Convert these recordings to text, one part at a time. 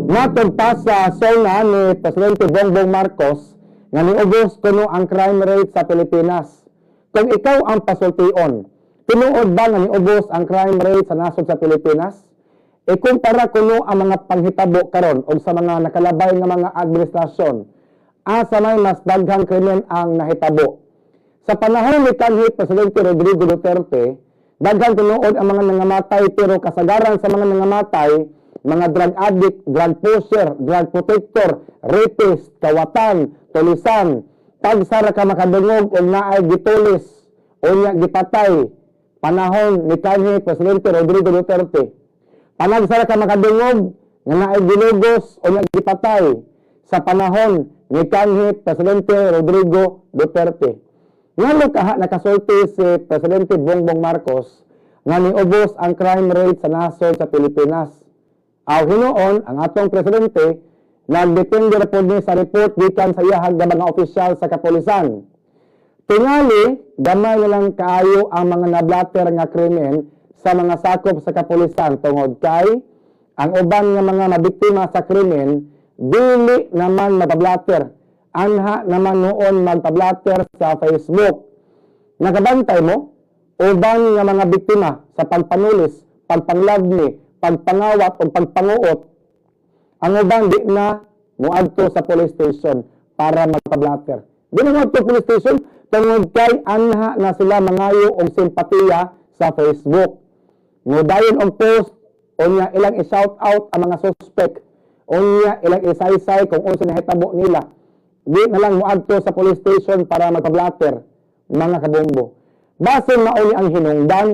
Matod pa sa SONA ni Presidente Bongbong Marcos nga niubos kuno ang crime rate sa Pilipinas. Kung ikaw ang pasultion, tinuod ba nga niubos ang crime rate sa nasod sa Pilipinas? Ikumpara kuno ang mga panghitabo karon og sa mga nakalabay nga mga administrasyon, asa may mas daghang krimen ang nahitabo? Sa panahon ni kanhi Presidente Rodrigo Duterte, daghan tinuod ang mga nangamatay, pero kasagaran sa mga nangamatay, mga drug addict, drug pusher, drug protector, rapist, kawatan, tulisan. Tagsa ra ka makadungog og naay gitulis o nya gipatay panahon ni kanhi Presidente Rodrigo Duterte. Panagsa ra ka makadungog nga naay gilugos o nya gipatay sa panahon ni kanhi Presidente Rodrigo Duterte. Ngano kaha nakasulti si Presidente Bongbong Marcos nga niubos ang crime rate sa nasod sa Pilipinas? Aw hinuon, ang atong presidente nagdepende ra pod ni sa report gikan sa iyahag nga mga opisyal sa kapulisan. Tingali, gamay na lang kaayo ang mga nablatter nga krimen sa mga sakop sa kapulisan tungod kay ang uban nga mga mabiktima sa krimen dili naman mapablatter. Anha naman noon magpablatter sa Facebook. Nakabantay mo, uban nga mga biktima sa pagpanulis, pagpanglabni, pagpangawat o pagpanguot, ang uban di na moadto sa police station para magpablatter. Di na moadto police station tungod kay anha na sila mangayo og simpatiya sa Facebook. Mudayon og post, unya ilang i-shout out ang mga suspect, unya ilang isaysay kung unsa nahitabo nila. Di na lang moadto sa police station para magpablatter, mga kabombo. Basin mao ni ang hinungdan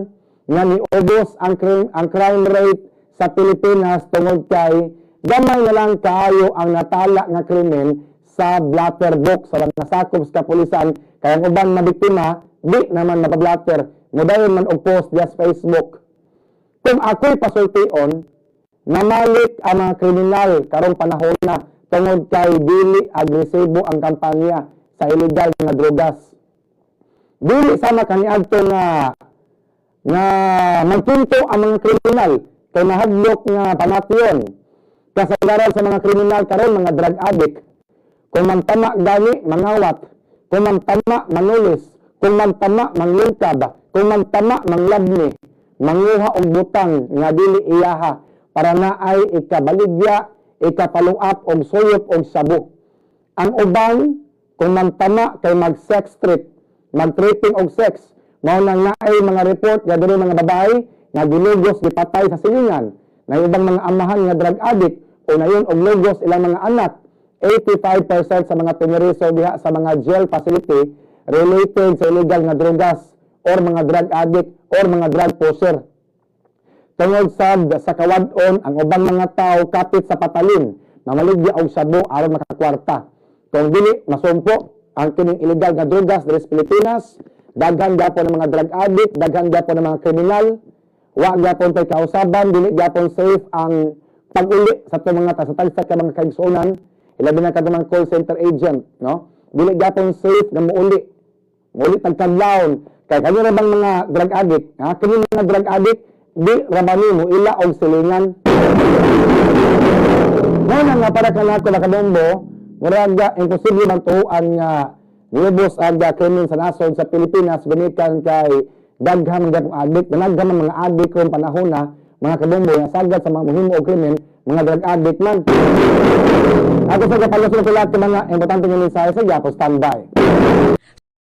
nga niubos ang crime rate sa Pilipinas tungod kay gamay na lang kaayo ang natala nga krimen sa blatter book sa mga sakop sa kapulisan, kay ang uban na biktima di naman mapablatter, modayon man og post diya sa Facebook. Kung ako'y pasultion, namalik ang mga kriminal karong panahon na tungod kay dili agresibo ang kampanya sa illegal nga drogas. Dili sama kaniadto nga nga magpunto ang mga kriminal kay mahadlok nga pamatyon. Kasagaran sa mga kriminal karon mga drug addict. Kung magtama gani mangawat, kung magtama manulis, kung magtama manglungkab, kung magtama manglabni, manguha og butang nga dili iyaha para naay ikabaligya, ikapaluap og suyop og sabu. Ang uban kung magtama kay mag-sex trip, mag-tripping og sex. Mao nang naay mga report nga diri mga babae nga gilugos, gipatay sa silingan. Na ubang mga amahan nga drug addict o nayon og lugos ilang mga anak. 85% sa mga piniriso diha sa mga jail facility related sa illegal nga drogas or mga drug addict or mga drug pusher. Tungod sa kawad-on, ang ubang mga tao kapit sa patalin, mamaligya og sabu aron makakwarta. Kung dili masumpo ang kining illegal nga drogas diri sa Pilipinas, daghan gyapon ng mga drug addict, daghan gyapon ng mga kriminal, wa gyapon tay kausaban, dili gyapon safe ang pag-uli sa atong mga tagsa-tagsa ka mga kaigsuonan, ilabi na kadtong mga call center agent, no? Dili gyapon safe nga muuli. Muuli tag kadlawon kay kani ra bang mga drug addict, ha? Kini mga drug addict di ra ba nimo ila og silingan? Mao na nga para kanako, nakabombo, murag imposible magtuoan nga niubos ang krimen sa nasod sa Pilipinas gumikan kay daghan man gyapon addict, daghan man mga addict karon panahon na, mga kabombo, nga sagad sa mga muhimo og krimen mga drug addict man. Ako sa kapalusong sila mga importante nga mensahe sa gyapon standby.